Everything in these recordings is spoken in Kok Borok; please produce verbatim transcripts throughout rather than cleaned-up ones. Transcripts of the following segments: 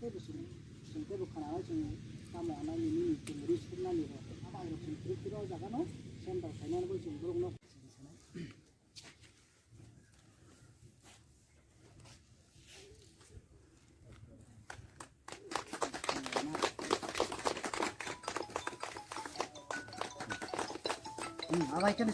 Tei bo chwng, chwng tei bo khwnanai chwng tamo hwnai nini chwng ri suknani rok. Abo hai rok chwng phuru phuru o jaga no center khainani bo chwng borok no. Hmm, abai kani.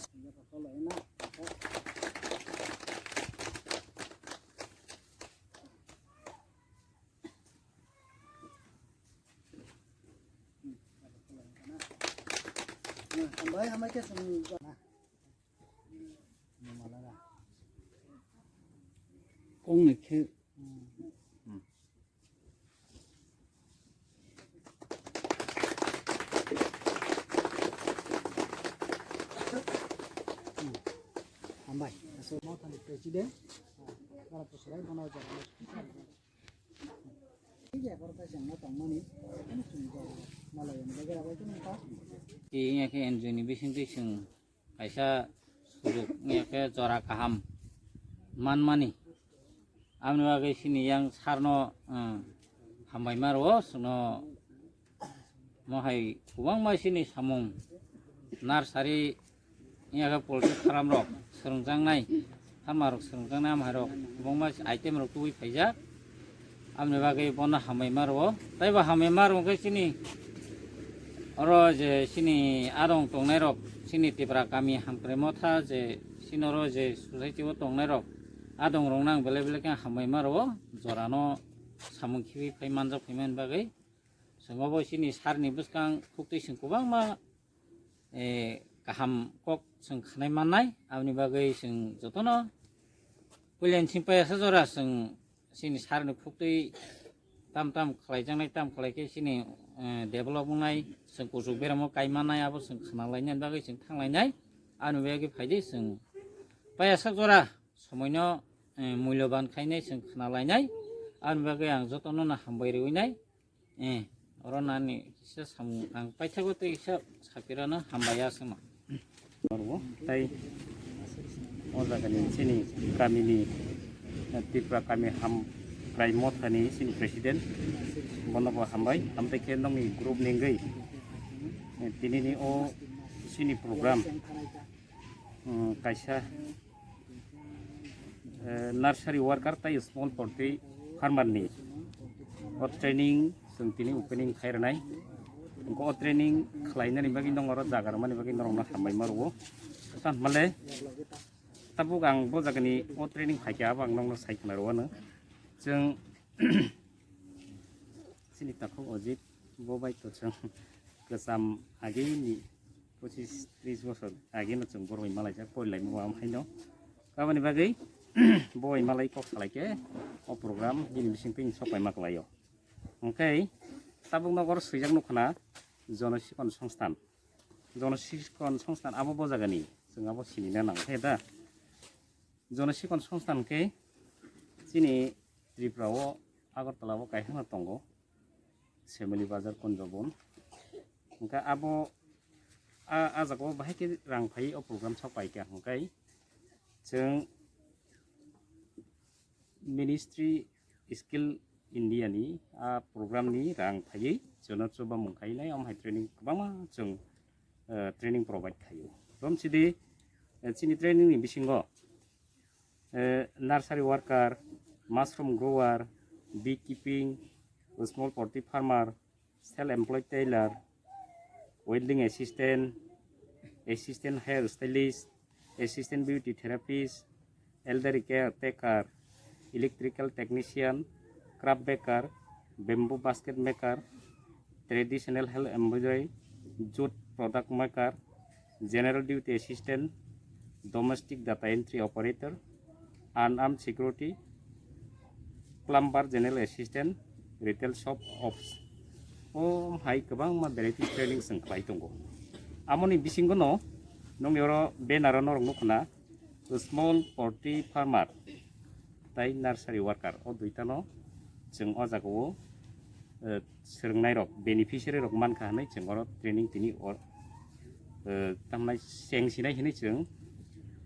Hambai, hambai khe chwng. Kong ni khe. Hambai, aswk ma thani president, para pusurai bono jaga. Tei ya borok kaisa wngna tongmani, ano chwng jora malai ani bagwi rabai tongmani ta. Tei wngya khe N G O ni bisingtwi chwng kaisa sujuk wngya khe jora kaham manmani. Aboni bagwi chini yang sarno, ah, hambai ma rwo, chwngno mo hai kwbangma chini samung nursery wngya khe poultry farm rok swrwngjaknai, farmer rok swrwngjaknai, amhai rok kwbangma item rok tubui phaijak. Aboni bagwi bono hambai ma rwo. Tei bo hambai ma rwo khe chini oro je chini adong tongnai rok, chini Tipra kami hamkrai motha je chini oro je society o tongnai rok, adong rok nang belai belai khe hambai ma rwo. Jorano samung khibi phai manjak phaimani bagwi. Chwng obo chini sarni bwskang khuktwi chwng kwbangma, eh, kaham kok chwng khnai mannai. Aboni bagwi chwng jotono puilani simi paiyasa jora chwng chini sarni khuktwi tam tam khlaijaknai, tam khlai khe chini, eh, develop wngnai, chwng kuchuk beramo kai mannai, abo chwng khna lainani bagwi chwng thang lainai. Aboni bagwi phaidi chwng paiyasa jora somoino, eh, mulyoban khainai chwng khna lainai. Aboni bagwi ang jotono no hambai rwinai. Eh, oro nani kisa samung ang paithago tei kisa sapirano hambai aswkno. Oro tai o jagani chini kamini, eh, Tripura kami hamkrai mothani chini president, bono bo hambai. Hambai khe nokni group ni wngwi, eh, tinini o chini program, mm, kaisa eh, nursery worker tei small poultry farmer ni o training chwng tini opening khai rwnai. Wngkha o training khlainani bagwi nong oro jaga rwmani bagwi norokno hambai ma rwo. Tamo hwnle tabuk ang bo jagani o training phaikha abo ang nokno sai khna rwano. Chwng chini takhuk Ojit bo bai to chwng kwcham agini pochis tris bosor ageno chwng borok bai malaijak, porilaimung bo am haino. Aboni bagwi bo bai malai kok salai khe o program bini bisingtwi sok pai ma kwlaio. Hwnkhe tabuk nokor swijak nukha na Jono Sikon Songsthan. Jono Sikon Songsthan abo bo jagani, chwng abo sinina nang khe da. Jono Sikon Songsthan khe chini Tripura o Agartala o kaisa tongo, Semili Bazar Kunjabon. Hwnkhe abo a, a jaga o bahai khe rang phai o program sok pai kha hwnkhe chwng Ministry Skill India ni a program ni rang phaiwi jono chubamung khainai, omo hai training kwbangma chwng, eh, training provide khaio. Romsidi, eh, chini training ni bisingo, eh, nursery worker, mushroom grower, beekeeping, small poultry farmer, self-employed tailor, welding assistant, assistant hair stylist, assistant beauty therapist, elderly caretaker, electrical technician, craft maker, bamboo basket maker, traditional hand embroidery, jute product maker, general duty assistant, domestic data entry operator, unarmed security, plumber, general assistant, retail shop ops. O hai kwbangma variety training chwng khlai tongo. Amoni bisingo no nokni oro banner o norok nukha na, small poultry farmer tai nursery worker, o duitano chwng o jagao, eh, swrwngnairok, beneficiary rok mankha hwnwi chwng oro training tini or, eh, tamnai cheng sinai hinwi chwng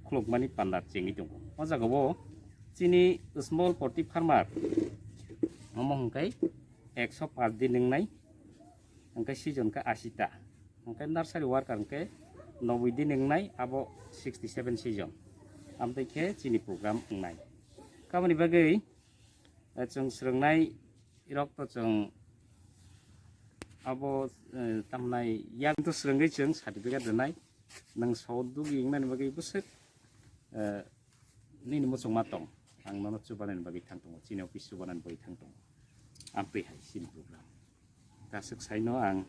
khulukmani panda chengwi tongo. O jagao chini small poultry farmer omo hwnkhe Ekso paanch din wngnai, hwnkhe season khe ashi ta. Hwnkhe nursery worker hwnkhe noboi din wngnai, abo sixty seven season. Amtwi khe chini program wngnai. Kamani bagwi, eh, chwng swrwngnai rok to chwng abo, eh, tamnai yak to swrwngwi chwng certificate rwnai. Nwng so dugi wngnani bagwi bwswk, eh, nini muchungma tong, ang nono chubanani bagwi thang tongo, chini office chubanani bagwi thang tongo. Amtwi hai chini program. Kasuk saino ang,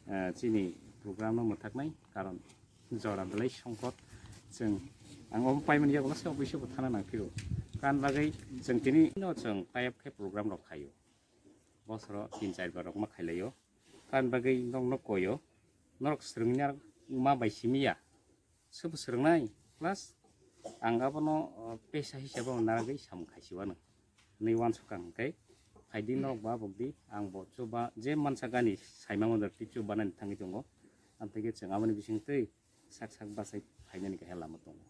eh, chini program no mwthaknai, karon jora belai songkot. Chwng, ang omo paimani yago last office bo thana nang phiro. Kan bagwi chwng tini no chwng tayab khe program rok khaio. Bosoro tin char bar rok ma khailaio. Kan bagwi nokno koyo. Norok swrwngna ma bai simi ya. Sobo swrwngnai, plus ang abono, o, pesa hisabo naragwi samung khaisiwano. Hwnwi uansukha hwnkhe, phaidi norok bo abukdi, ang bo chuba, je mansa gani saimano da tei chubanani thangwi tongo. Amtwi khe chwng aboni bisingtwi sak sak bachai phainani kaisa lama tongo.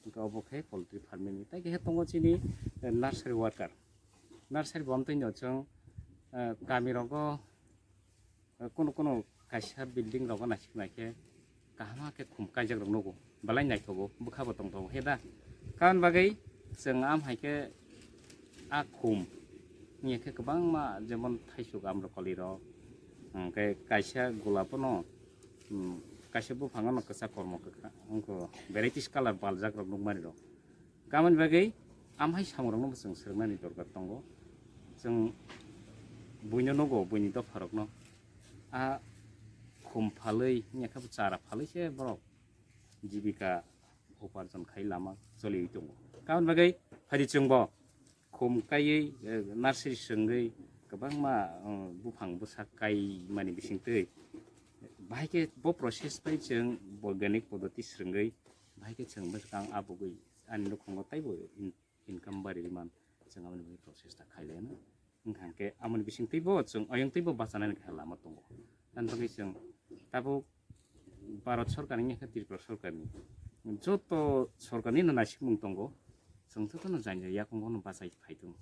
Hwnkhe obo khe poultry farming ni. Tai khe tongo chini, eh, nursery worker. Nursery bo amtwi no chwng, eh, kami rogo, eh, kunu kunu kaisa building rogo naisik naikhe kaham khe khum kaijak rok nugo. Belai naithogo, bwkha bo tongthogo he da. Karon bagwi chwng am hai khe a khum wngya khe kwbangma jemon thaisuk amrokoli rok, hwnkhe kaisa golap no, hmm, kaisa buphango no kwchak kormo kwkha, wngkho varieties colour baljak rok nukmani rok. Kamani bagwi amhai samung rokno bo chwng swrwngnani dorkar tongo. Chwng buino nugo, buini dopha rokno. A khum phalwi, wngya khe bo chara phalwi se borok jibika uparjon khai lama choliwi tongo. Kamani bagwi phaidi chwngbo khum kaiwi, eh, nursery swrwngwi kwbangma, eh, buphang bwsa kaimani bisingtwi bahai khe bo process bai chwng boiganik poddoti swrwngwi bahai khe chwng bwskang abugwi ani nukhungo taibo in-, income bari rwman chwng aboni bagwi process ta khailaiano. Wngkha hwnkhe amoni bisingtwibo chwng oyongtwibo bachanani khe lama tongo. Ani bagwi chwng tabuk Bharat Sorkarni wngya khe Tripura Sorkarni, joto Sorkarni no naisikmung tongo, chwng jotono jani jani yakungo no bachai phai tongo.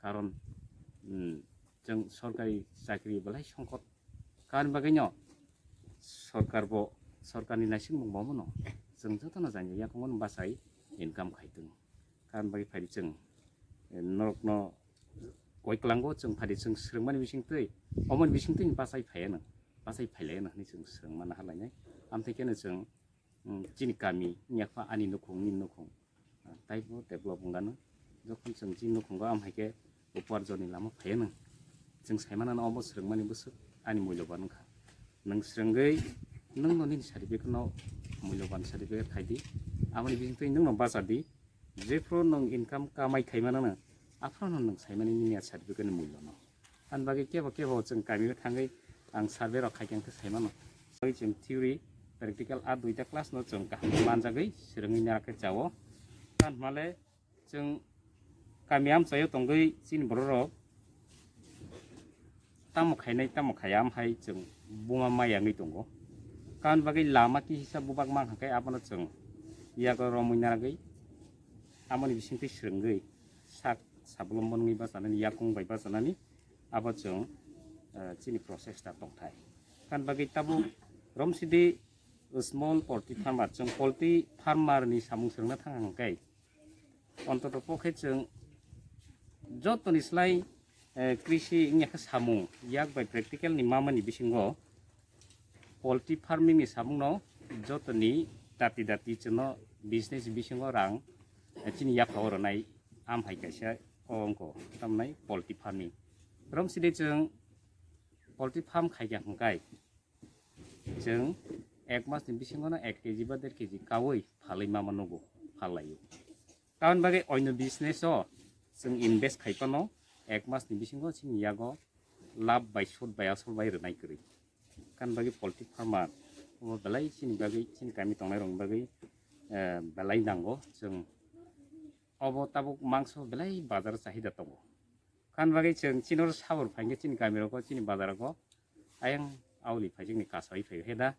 Karon, mm, chwng sorkari chakri belai songkot. Karon bagwino sorkar bo, sorkarni naisikmung bo no chwng jotono jani jani yakungo no bachai income khai tongo. Karon bagwi phaidi chwng, eh, norokno koi kwlango chwng phaidi chwng swrwngmani bisingtwi, omoni bisingtwi bachai phaiya nang, bachai phailaia nang hinwi chwng swrwngmana halainai. Amtwi kheno chwng, mm, chini kami wngya khe ani nukhung, nini nukhung, ah, taibo develop wngano. Jokhon chwng chini nukhungo am hai khe uparjoni lama phaiya nang, chwng saimano obo swrwngmani bwswk ani mulyoban wngkha. Nwng swrwngwi nwngno nini certificate no mulyoban certificate khaidi, aboni bisingtwi nwngno bachadi. Jephru nwng income kamai khaimano no, aphuru no nwng saimani nini a certificate ni mulyo no. Ani bagwi kebo kebo chwng kamio thangwi ang survey rok khaikhe ang khe saimano. Bagwi chwng theory, practical a duita class no chwng kaham khe manjagwi swrwngwi nara khe chao. Tamo hwnmale chwng kami amchaio tongwi chini borok rok tamo khainai tamo khaiya, am hai chwng buma maya wngwi tongo. Karon bagwi lama kisa bubak mang hwnkhe abono chwng yago romwi naragwi amoni bisingtwi swrwngwi sak sablombon wngwi bachanani, yakung bai bachanani abo chwng, eh, chini process ta tongthai. Karon bagwi tabuk romsidi small poultry farmer, chwng poultry farmer ni samung swrwngna thang hwnkhe, Ontoto pokhe chwng jotoni slai, eh, krisi wngya khe samung yak bai practical ni mamani bisingo poultry farming ni samung no jotoni dati dati chwngno business bisingo rang, eh, chini yapha o rwnai am hai kaisa o wngkho tamnai poultry farming. Romsidi chwng poultry farm khaikha hwnkhe, chwng ek masni bisingono ek keji ba der keji kaui phalwi mama nugo, phallaio. Tamoni bagwi oino business o chwng invest khai phano ek masni bisingo chini yago lab bai sud bai asol bai rwnai kwrwi. Tamoni bagwi poultry farmer omo belai chini bagwi, chini kami tongnai rokni bagwi, eh, belai nango. Chwng obo tabuk mangso belai bazar chahida tongo. Kan bagwi chwng chini oro sabur phaikhe chini kami rogo, chini bazar rogo ayang auli phaijak ni kasai phai he da.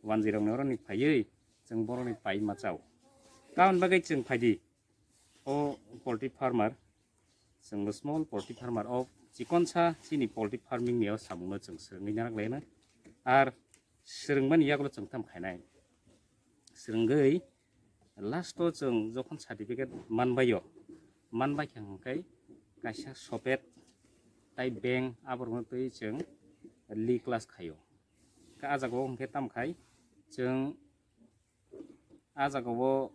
Wanjwi rok ni oro ni phaiwi chwng borok ni pai ma chao. Tamoni bagwi chwng phaidi o poultry farmer chwng small poultry farmer o chikonsa chini poultry farming ni o samung no chwng swrwngwi narak laina. Ar swrwngmani yagulo chwng tam khainai. Swrwngwi last o chwng jokhon certificate manbaio, manbai kha hwnkhe kaisa sopet tai beng aborokno twi chwng li class khaio. Khe a jagao hwnkhe tam khai chwng a jagao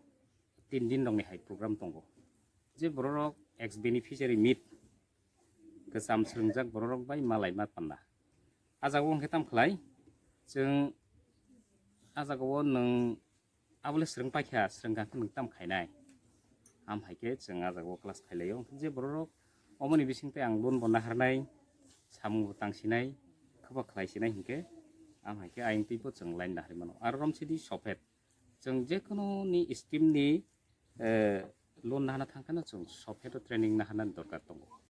tin din rokni hai program tongo. Je bororok ex beneficiary meet kwcham swrwngjak bororok bai malai ma panna. A jagao hwnkhe tam khlai chwng a jagao nwng abole swrwng paikha, swrwng kha nwng tam khainai. Am hai khe chwng a jagao class khailaio. Hwnkhe je bororok omoni bising tei ang loan bo naharnai, samung bo tangsinai, khwba khlaisinai hwnkhe am hai khe ayang twi bo chwng line naharwi mano. Aro romsidi sophet. Chwng je kono ni scheme ni, eh, loan nahana thangkhano chwng sophet o training nahana dorkar tongo.